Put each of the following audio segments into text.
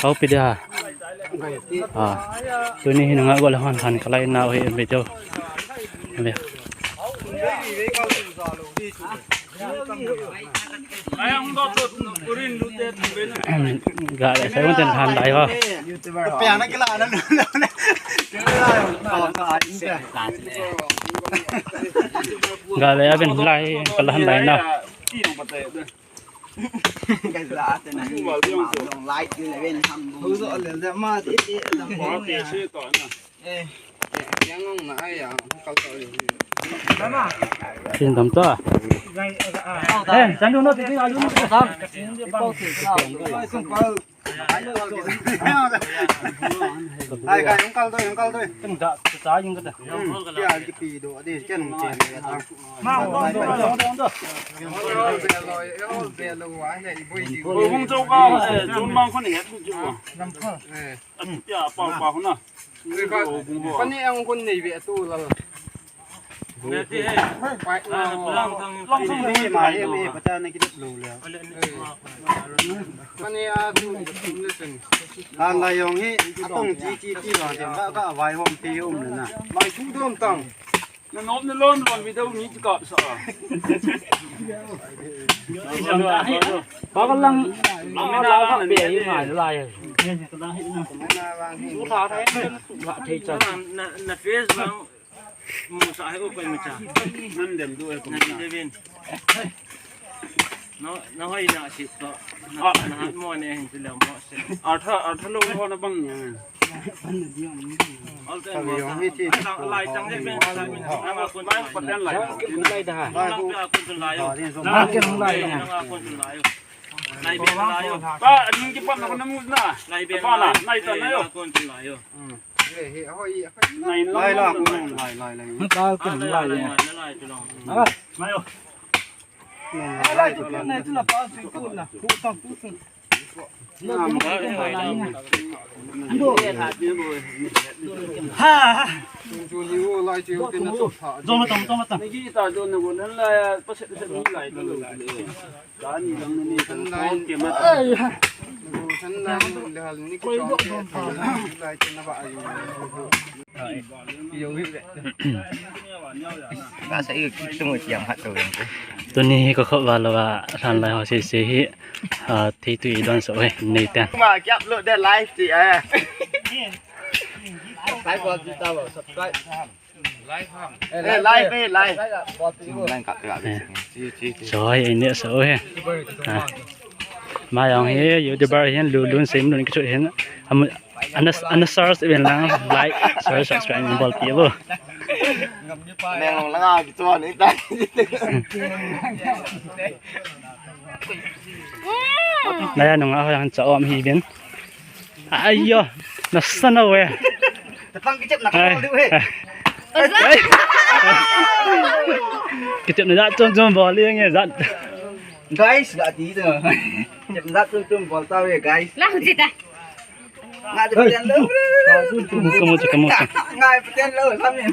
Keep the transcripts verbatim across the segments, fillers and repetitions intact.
Hau pi dia. Ah, tuni hi nunga gol hon han kalai na hi video. Ve. Ga le sai won ten han dai ho. Ga le aben lai kala han dai na. Sin dam ta. Eh, jandu no ti alu no ta. Ai, kai, yung kaldo, yung kaldo. Kan da, sa yung kada. Kaya kipi do, adi, kan chen ya. Ma, do, do, do, do. Kung chau ka, eh, chun mang khun ni, eh, chun mang. Eh. Ya, pa, pa, na. Pani ang khun nei ve tu la. Neti he. Pai, ah, lang thang. Lang thang ni ma he me pa ta na ki lo le. Pani a tu ni sen. Kan la yong hi atong chi chi chi ba ja ka ka vai hom pe hom na. Mai thu dom tang. Na nom na lon lon video ni ka sa. Ba ka lang, lang la ka pe hi ma la ya. Na, na, na face lang. Mu sa hai o koi mu cha. Nan dem du e ko. Nan dem in. No, na hoi na si to. Na, na mo ne hin sila mo se. Artha, artha lo ho na bang ya. Al ten mo. Lai chang le ben sa min. Na ma kun. Lai paten lai. Lai da. Lai kun lai. Lai kun lai. Lai ben lai. Ba, ning ki pa na ko na mu na. Lai ben lai. Lai ta na yo. Kun lai yo. Lai la, lai, lai, lai. Lai, lai, lai. Ha. Zoma tam, zoma tam. Tuni hi ka khop val lou a, hlan lai ho sese hi, ah, thei tui don so he, nei ten. Ma, ki upload de live ti, eh. Subscribe. Eh, live, eh, live. Choi, ini so he. Ah. Ma jong hi YouTuber hin lu lun sim lun kichu hin. Am, ana, ana search ben lang, like, share, subscribe, bol pi bo. Neng lang a kichu ni ta. Naya nung a ho yang cha om hi ben. Aiyo, nasa na we. Tapang kichep na. Ai. Kau dulu, eh. Ai. Kichep na jat chom chom bol le nge jat. Guys, ga ti to. Kichep na jat chom chom bol ta we, guys. Lang ti ta. Ngai patien lou. Kamu, kamu, kamu. Ngai patien lou, samin.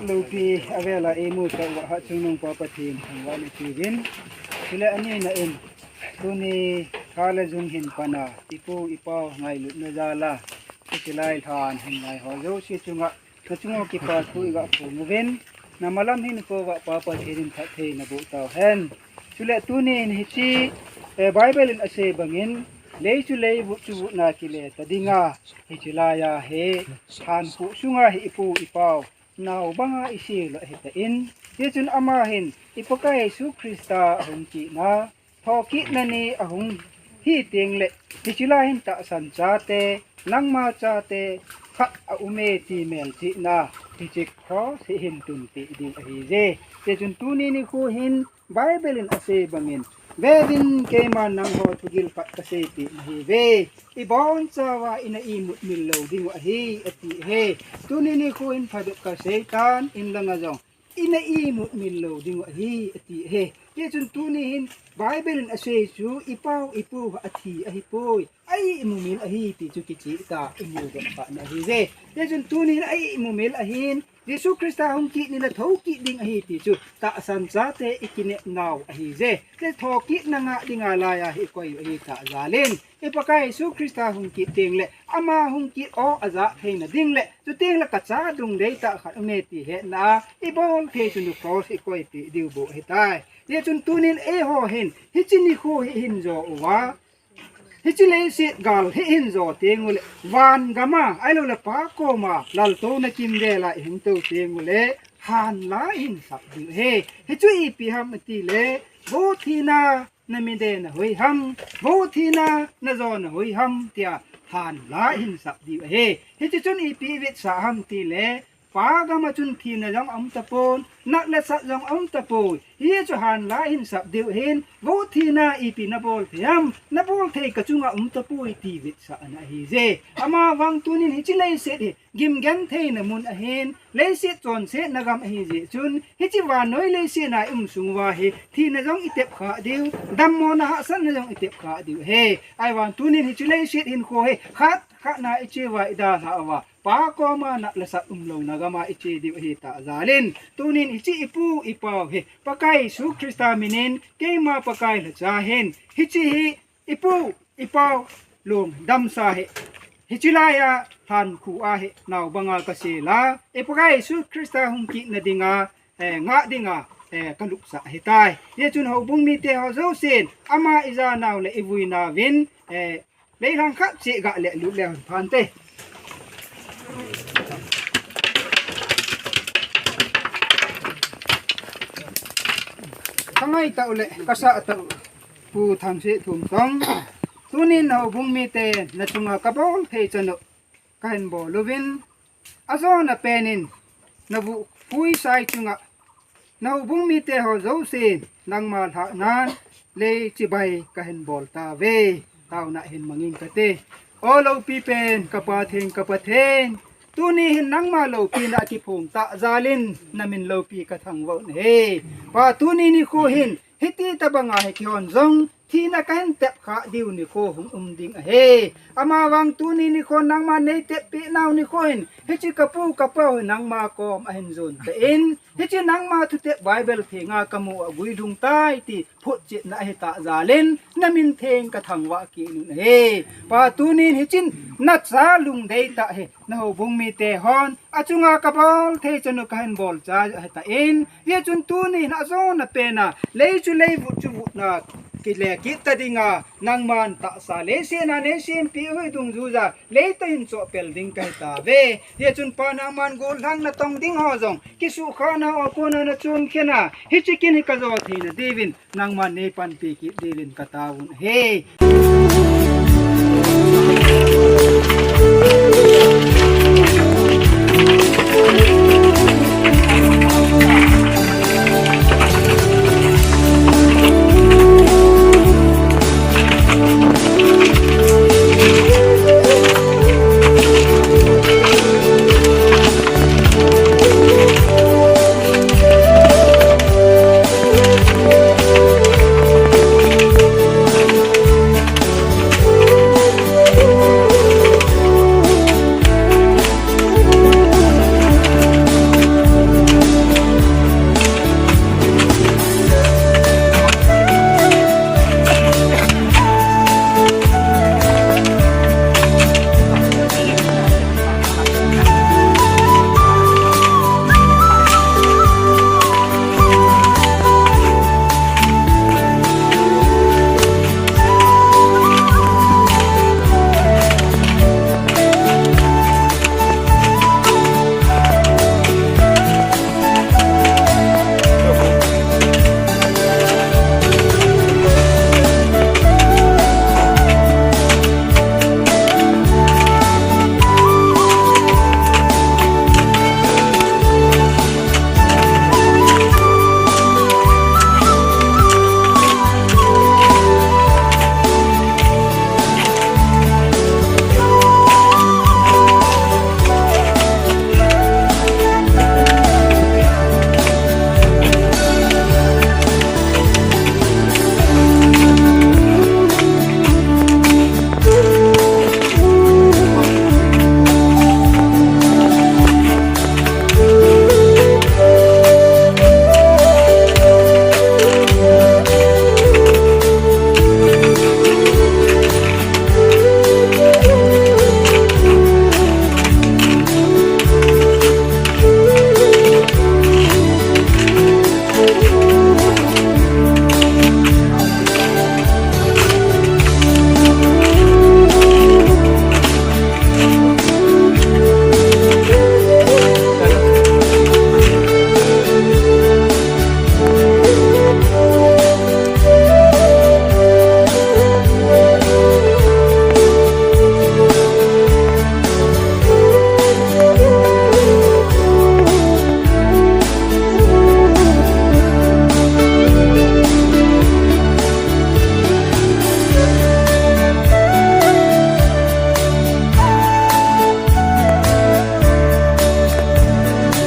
Loupi avela imu tah uva Hatchungnung Pa Pathen thangvahna tiuvin. Chule anina in, tuni tha le jung hin pana ipu ipau ngailutna jal a, hiche lai lhan hin ngai ho jouse chunga nachung uva kipa thu iga phong uvin, namalam hin kouva Pa Pathen in phatthei naboh tauhen. Chule tunin hiche, eh, Bible in asei bangin, lei chu leivut chu vutna kile ta dinga, hiche laiya hi lhan khuh sunga hi ipu ipau nao banga isei u ahitan, hichun ama hin i Pakai Jesu Christa ahung kitna, thokitna ni ahung hi tengle, hiche lai hin tahsan chate, nangma chate khat aume ti melchihna, hiche cross hi hin tunpeh ding ahije. Hichun tuni nikho hin Bible in asei bangin, veuvin, keiman nangho thugil khat kaseipeh nahiuve. Ibonchauva ina imut mil lou dingu ahi, ati ahi. Tuni nikho hin phadup kaseitan, in langa jong ina imut mil lou dingu ahi, ati ahi. Hichun tuni hin Bible in asei chu ipau ipu athi ahipoi, a imumil ahi ti chu kicheh tah a imudoh phatna ahije. Hichun tunin a imumil ahin, Jesu Christa hung kit ni le thokit ding ahi ti chu tahsan chate ikinepnau ahije. Thokitna ngah dinga laiya hi ikoi u ahitah jal in, i Pakai Jesu Christa hung kit tengle ama hung kit o ajah theina ding le, chutengle kacha lungdei tah khat aume ti hetna a ibol thei chun cross ikoipeh diu bou ahitai. Hichun tunin eiho hin hiche nikho hi ihin jo uva, hiche leiset gal hi ihin jo tengule, van gam a, ahiloule Pa koma laltouna kimvel a ihung tou tengule, han la ihin sap diu ahi. Hichu ipi ham itile, vo thina, na mide nahoi ham, vo thina, na jo nahoi ham tia han la ihin sap diu ahi. Hiche chun ipi ivetsah ham itile, Pa gam a chun thina jong aum tapon, nat le sat jong aum tapoi. Hichu han la ihin sap diu ahin, vo thina, ipi nabol thei ham, nabol thei kachunga um tapoi ti vetsahna ahije. Amavang tunin hiche leiset hi gimgentheina mun ahin, leiset chonsetna gam ahijeh chun, hiche vannoi leiset a i um sung uva hi thina jong itep khah diu, dammona hahsatna jong itep khah diu ahi. Ahivang tunin hiche leiset hinkho hi khat khat na iche uva idalhah uva, Pa koma nat le sat umlouna gam a iche diu ahitah jal in, tunin hiche ipu ipau hi Pakai Jesu Christa minin keima Pakai lhacha hin hiche hi ipu ipau lungdamsa hi hiche laiya lhan khuh a hi nao banga kasel a, i Pakai Jesu Christa hung kitna dinga, eh, ngah dinga, eh, kalupsah ahitai. Hichun houbung mite ho jousen ama ijanau le ivuinau vin, eh, leilhang khat cheh ga lelut leu hen phante. Kangai tah u le kasah tah u, Pu Thangse Thumsong, tunin houbung mite nachunga kabol thei chanu kahin bol uvin, ajona penin navuh puisai chunga na houbung mite ho jousen nangma lhahnan lei chibai kahin bol tauve. Taona hin mangin kate. O loupi pen ka Pathen, ka Pathen, tuni hin nangma loupina akiphong tah jal in namin loupi kathangvah u ahi. Pa, tuni nikho hin hiti tobanga hi keihon jong thina kahin tep khah diu nikho hung um ding ahi. Amavang tuni nikho nangman neitep peh nau nikho hin hiche kapu kapau hi nangma kom ahin jon tan, hiche nangma thutep Bible thenga kamu a guilhung tai ti photchetna ahitah jal in namin theng kathangvah kit un ahi. Pa, tunin hiche nacha lungdei tah hi na houbung mite hon achunga kabol thei chanu kahin bol chai ahitan, hichun tunin ajona pena lei chu leivut chu vutna kile kit ta dinga nangman tahsa leiset a neisempeh u hi dungjuija leitah in chohpel ding kahitauve. Hichun Pa, nangman gollhang natong ding ho jong kisuhkhahna ho a kona nachun khen a, hiche kin hi kajo theina diuvin nangman neipanpi kit diuvin kataovun ahi.